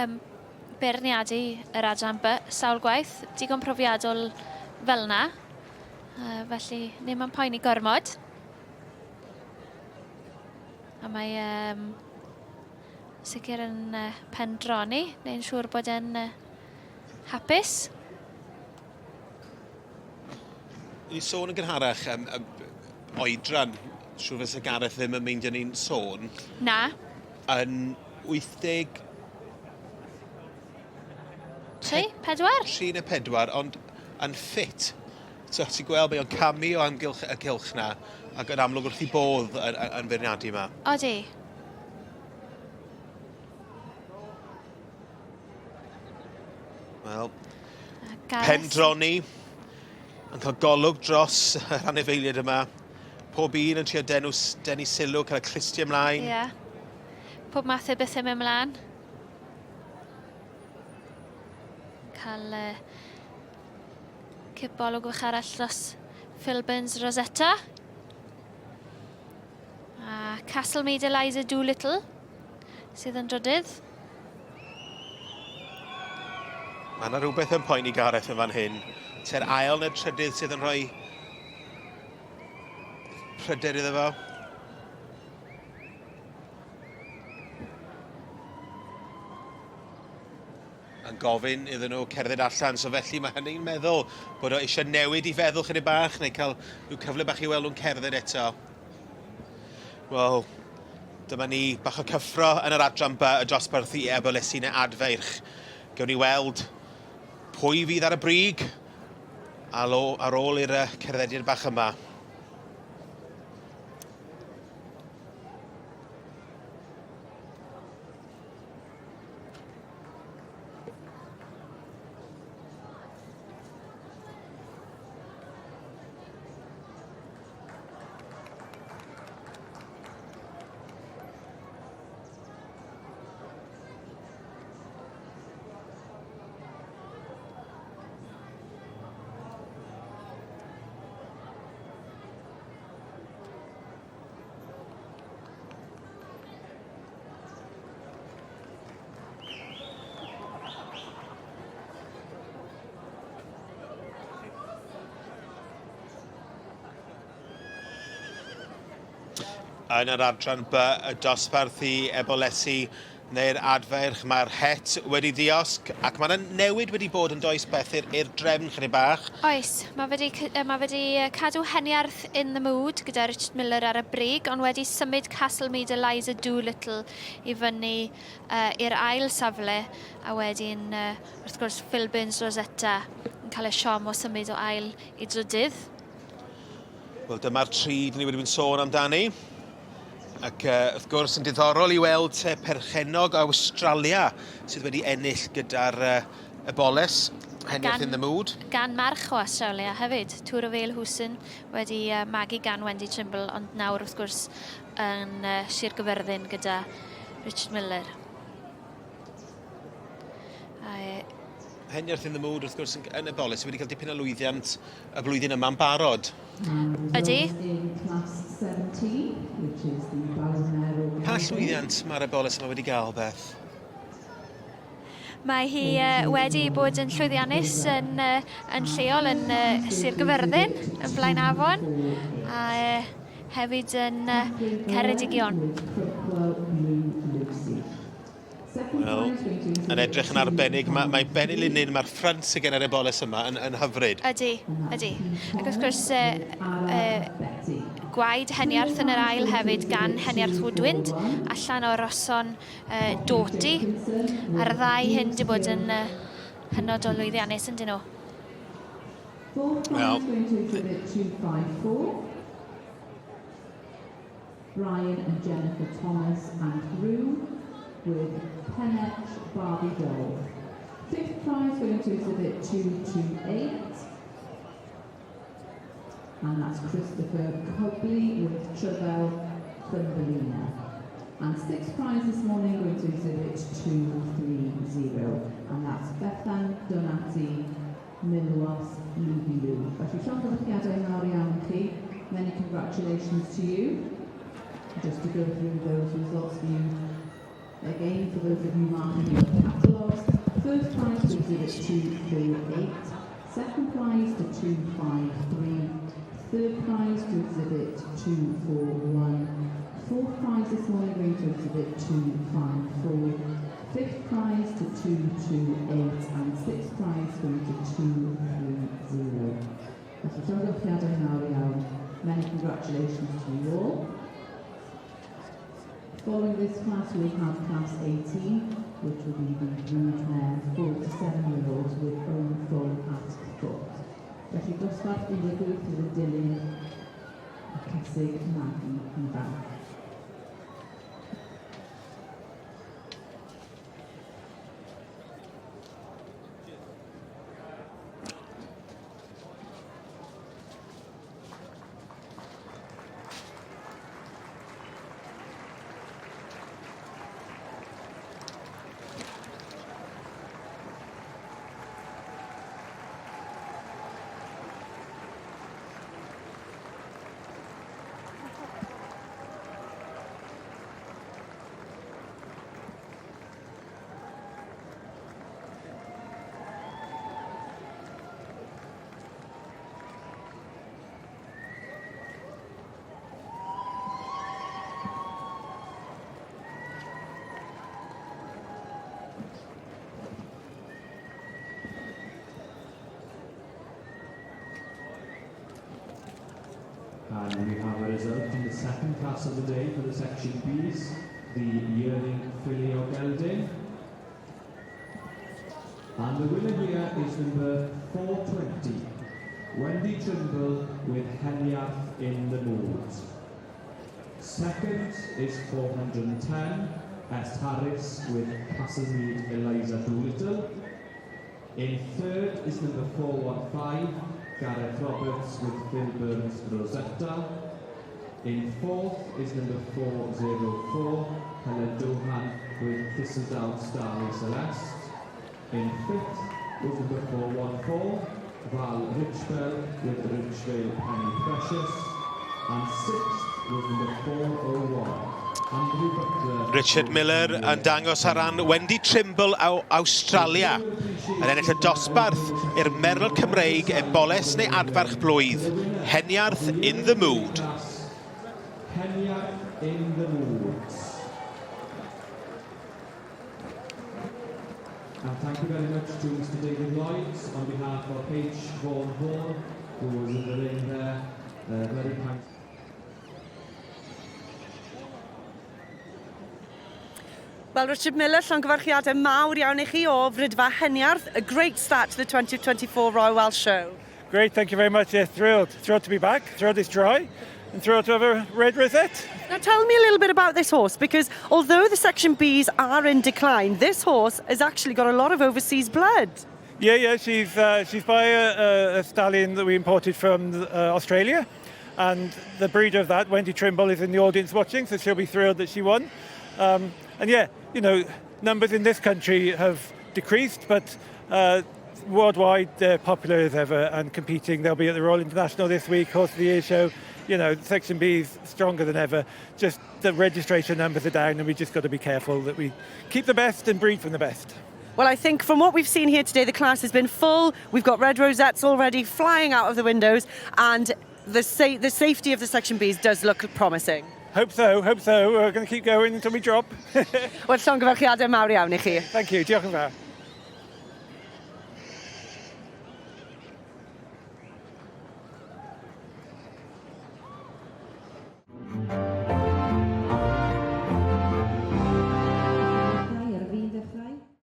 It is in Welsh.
um, beirniadu yr adran B sawl gwaith, digon profiadol fel yna. Felly, ddim yn poeni gormod. A mae um, sicr yn uh, pendroni, neu'n siŵr bod e'n uh, hapus. Ni'n sôn yn gynharach am, am oedran, siŵr fysa Gareth ddim yn meindio ni'n sôn. Na. Yn 80... 3, 4? 3 neu 4, ond yn ffit. So, ti'n gweld mae o'n camu o amgylch y cylch na, ac yn amlwg wrth i bodd yn, yn, yn feirniadu yma. Odi. Wel, pendroni yn cael golwg dros yr anifeiliaid yma. Pob un yn trio denw, denu sylw, cael y clustiau ymlaen. Ie. Yeah. Pob math o bethau mynd ymlaen. Cael uh, cipolwg fach arall dros Phil Burns Rosetta. A Castlemead Eliza Doolittle sydd yn drydydd. Mae yna rhywbeth yn poeni Gareth yn fan hyn. Te'r ail neu'r trydydd sydd yn rhoi pryder iddo fo. Yn gofyn iddyn nhw cerdded allan, so felly mae hynny'n meddwl bod o eisiau newid i feddwl chydig bach neu cael rhyw cyfle bach i weld nhw'n cerdded eto. Wel, dyma ni bach o cyffro yn yr adran B y dosbarth i Ebolesi neu Adfeirch. Gewn ni weld pwy fydd ar y brig ar ôl i'r cerddediad bach yma. Yn yr adran B, y dosbarth i ebolesi neu'r adferch, mae'r het wedi diosg ac mae yna newid wedi bod yn does Beth i'r drefn chydig bach. Oes, mae wedi, mae wedi cadw Heniarth in the mood gyda Richard Miller ar y brig, ond wedi symud Castlemead Eliza Doolittle i fyny uh, i'r ail safle, a wedyn, uh, wrth gwrs, Phil Burns Rosetta yn cael y siom o symud o ail i drydydd. Wel, dyma'r tri dyn ni wedi bod yn sôn amdani. Ac uh, wrth gwrs yn diddorol i weld te perchennog o Awstralia sydd wedi ennill gyda'r uh, Eboles, Heniath in the Mood. Gan march o Australia hefyd, Tour of Ale Hooson, wedi uh, magu gan Wendy Trimble, ond nawr wrth gwrs yn uh, Sir Gyfyrddin gyda Richard Miller. A, Heniath in the Mood wrth gwrs yn, yn Eboles wedi cael dipyn o lwyddiant y flwyddyn yma'n barod. Ydy. Pa llwyddiant mae'r eboles yma wedi gael, Beth? Mae hi wedi bod yn llwyddiannus yn, yn lleol yn Sir Gyfyrddin, yn Blaenafon, a hefyd yn Ceredigion. Wel, yn edrych yn arbennig. Mae, mae benilunyn, mae'r ffrynt sydd gen yr eboles yma yn, yn hyfryd. Ydy, ydy. Ac wrth gwrs, uh, uh, gwaed Heniarth yn yr ail hefyd gan Heniarth Woodwind, allan o Roson uh, Doty. A'r ddau hyn wedi bod yn uh, hynod o lwyddiannus yn dyn nhw. Wel, Brian and Jennifer Thomas and Groom with Penetch Barbie Doll. Fifth prize going to exhibit 228. And that's Christopher Cubley with Travell Thumbelina. And sixth prize this morning going to exhibit 230. And that's Bethan Donati Milwas Lubilu. Felly llongyfarchiadau mawr iawn i chi. Many congratulations to you. Just to go through those results for you again, for those of you marking your catalogues. 248, second prize to 253, third prize to exhibit 241, fourth prize this morning going to exhibit 254, fifth prize to 228 and sixth prize going to 230. Felly llongyfarchiadau mawr iawn. Many congratulations to you all. Following this class, we have class 18, which will be the broodmare 4 to 7 year olds with own foal at foot. Felly dosbarth 18 fydd yn dilyn y cesig magu ifanc. And we have a result in the second class of the day for the section Bs, the yearling filly or gelding. And the winner here is number 420, Wendy Trimble with Heniarth in the Mood. Second is 410, S. Harris with Castlemead Eliza Doolittle. In third is number 415, Gareth Roberts with Phil Burns Rosetta. In fourth is number 404, Helen Dohan with Thistledown Starry Celeste. In fifth was number 414, Val Richvale with Richvale Penny Precious. And sixth was number 401, Andrew Butler. Richard Miller yn dangos ar ran Wendy Trimble o Awstralia yn ennill y dosbarth i'r Merl Cymreig eboles neu adfarch blwydd. Heniarth in the mood. Heniarth in the mood. And thank you very much to Mr David Lloyd on behalf of H. Vaughan Vaughan, who was in the ring there. Very kind. Wel, Richard Miller, llongyfarchiadau mawr iawn i chi o Fridfa Heniarth. A great start to the 2024 Royal Welsh Show. Great, thank you very much. Yeah, thrilled. Thrilled to be back, thrilled it's dry, and thrilled to have a red rosette. Now tell me a little bit about this horse, because although the Section Bs are in decline, this horse has actually got a lot of overseas blood. Yeah, she's by a stallion that we imported from Australia, and the breeder of that, Wendy Trimble, is in the audience watching, so she'll be thrilled that she won. And yeah, numbers in this country have decreased, but worldwide they're popular as ever and competing. They'll be at the Royal International this week, Horse of the Year show. Section B is stronger than ever. Just the registration numbers are down, and we just got to be careful that we keep the best and breed from the best. Well, I think from what we've seen here today, the class has been full. We've got red rosettes already flying out of the windows, and the safety of the Section Bs does look promising. Hope so, hope so. We're going to keep going until we drop. Wel, llongyfarchiadau mawr iawn i chi. Thank you. Diolch yn fawr.